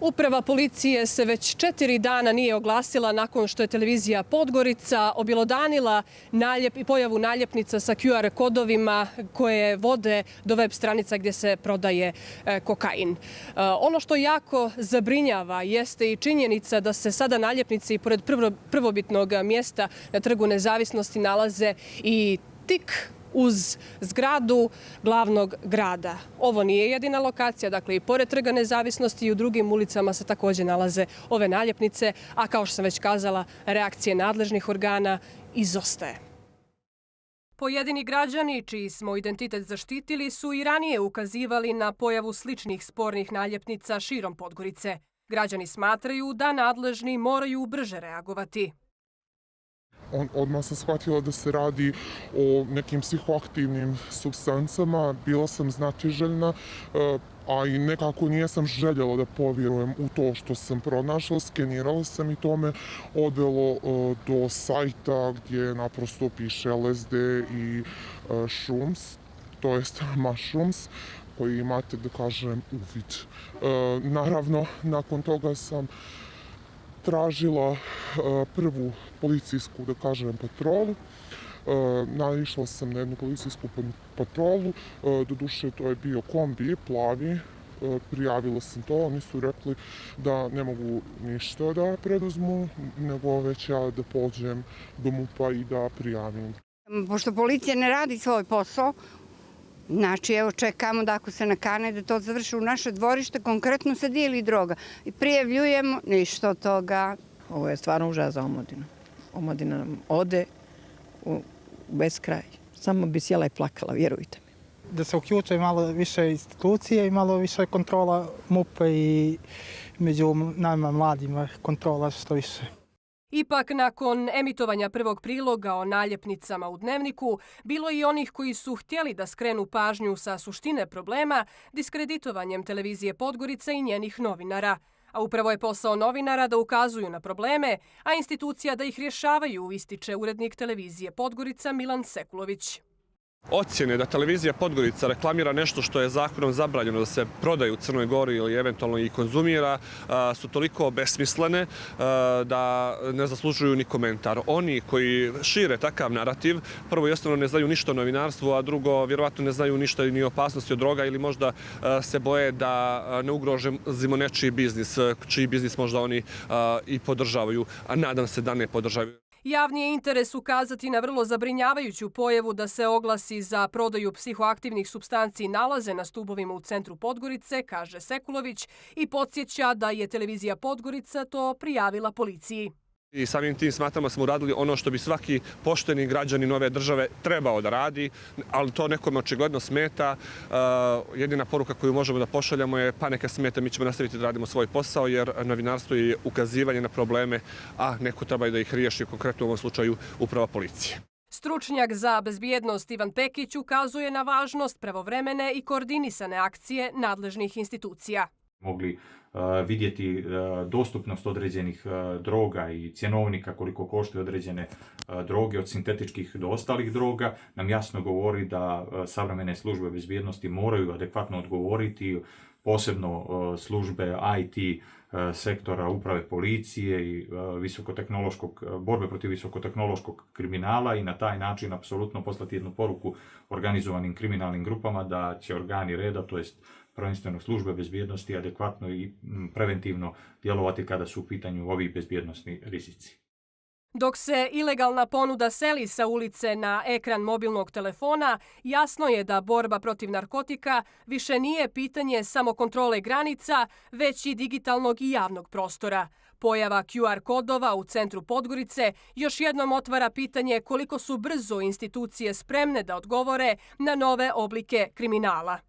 Uprava policije se već 4 dana nije oglasila nakon što je televizija Podgorica objelodanila pojavu naljepnica sa QR kodovima koje vode do web stranica gdje se prodaje kokain. Ono što jako zabrinjava jeste i činjenica da se sada naljepnice i pored prvobitnog mjesta na Trgu Nezavisnosti nalaze i tik uz zgradu glavnog grada. Ovo nije jedina lokacija, dakle i pored Trga Nezavisnosti i u drugim ulicama se također nalaze ove naljepnice, a kao što sam već kazala, reakcije nadležnih organa izostaje. Pojedini građani, čiji smo identitet zaštitili, su i ranije ukazivali na pojavu sličnih spornih naljepnica širom Podgorice. Građani smatraju da nadležni moraju brže reagovati. Odmah sam shvatila da se radi o nekim psihoaktivnim supstancama. Bila sam znatiželjna, a i nekako nijesam željela da povjerujem u to što sam pronašla. Skenirala sam i to me odvelo do sajta gdje naprosto piše LSD i shrooms, to jest mushrooms, koji imate, da kažem, uvid. Naravno, nakon toga sam tražila prvu policijsku, da kažem, patrolu. Naišla sam na jednu policijsku patrolu, doduše to je bio kombi, plavi. Prijavila sam to, oni su rekli da ne mogu ništa da preduzmu, nego već ja da pođem do MUP-a i da prijavim. Pošto policija ne radi svoj posao, znači, evo, čekamo da ako se nakane da to završi u naše dvorište, konkretno se dijeli droga. I prijavljujemo, ništa od toga. Ovo je stvarno užas za omladinu. Omladina nam ode u beskraj. Samo bi sjela i plakala, vjerujte mi. Da se uključe malo više institucije i malo više kontrola MUP-a i među nama mladima kontrola što više. Ipak, nakon emitovanja prvog priloga o naljepnicama u Dnevniku, bilo i onih koji su htjeli da skrenu pažnju sa suštine problema diskreditovanjem televizije Podgorica i njenih novinara. A upravo je posao novinara da ukazuju na probleme, a institucija da ih rješavaju, ističe urednik televizije Podgorica Milan Sekulović. Ocjene da televizija Podgorica reklamira nešto što je zakonom zabranjeno da se prodaje u Crnoj Gori ili eventualno i konzumira su toliko besmislene da ne zaslužuju ni komentar. Oni koji šire takav narativ, prvo i osnovno ne znaju ništa o novinarstvu, a drugo vjerovatno ne znaju ništa ni o opasnosti od droga ili možda se boje da ne ugrožimo nečiji biznis, čiji biznis možda oni i podržavaju, a nadam se da ne podržavaju. Javni je interes ukazati na vrlo zabrinjavajuću pojavu da se oglasi za prodaju psihoaktivnih supstanci nalaze na stubovima u centru Podgorice, kaže Sekulović, i podsjeća da je televizija Podgorica to prijavila policiji. I samim tim smatramo da smo uradili ono što bi svaki pošteni građanin ove države trebao da radi, ali to nekome očigledno smeta. Jedina poruka koju možemo da pošaljamo je pa neka smeta, mi ćemo nastaviti da radimo svoj posao jer novinarstvo je ukazivanje na probleme, a neko treba da ih riješi, konkretno u ovom slučaju uprava policije. Stručnjak za bezbjednost Ivan Pekić ukazuje na važnost pravovremene i koordinisane akcije nadležnih institucija. Mogli vidjeti dostupnost određenih droga i cjenovnika koliko koštaju određene droge od sintetičkih do ostalih droga, nam jasno govori da savremene službe bezbjednosti moraju adekvatno odgovoriti, posebno službe IT sektora uprave policije i borbe protiv visokotehnološkog kriminala i na taj način apsolutno poslati jednu poruku organizovanim kriminalnim grupama da će organi reda, to jest prvenstveno službe bezbjednosti, adekvatno i preventivno djelovati kada su u pitanju ovi bezbjednosni rizici. Dok se ilegalna ponuda seli sa ulice na ekran mobilnog telefona, jasno je da borba protiv narkotika više nije pitanje samo kontrole granica, već i digitalnog i javnog prostora. Pojava QR kodova u centru Podgorice još jednom otvara pitanje koliko su brzo institucije spremne da odgovore na nove oblike kriminala.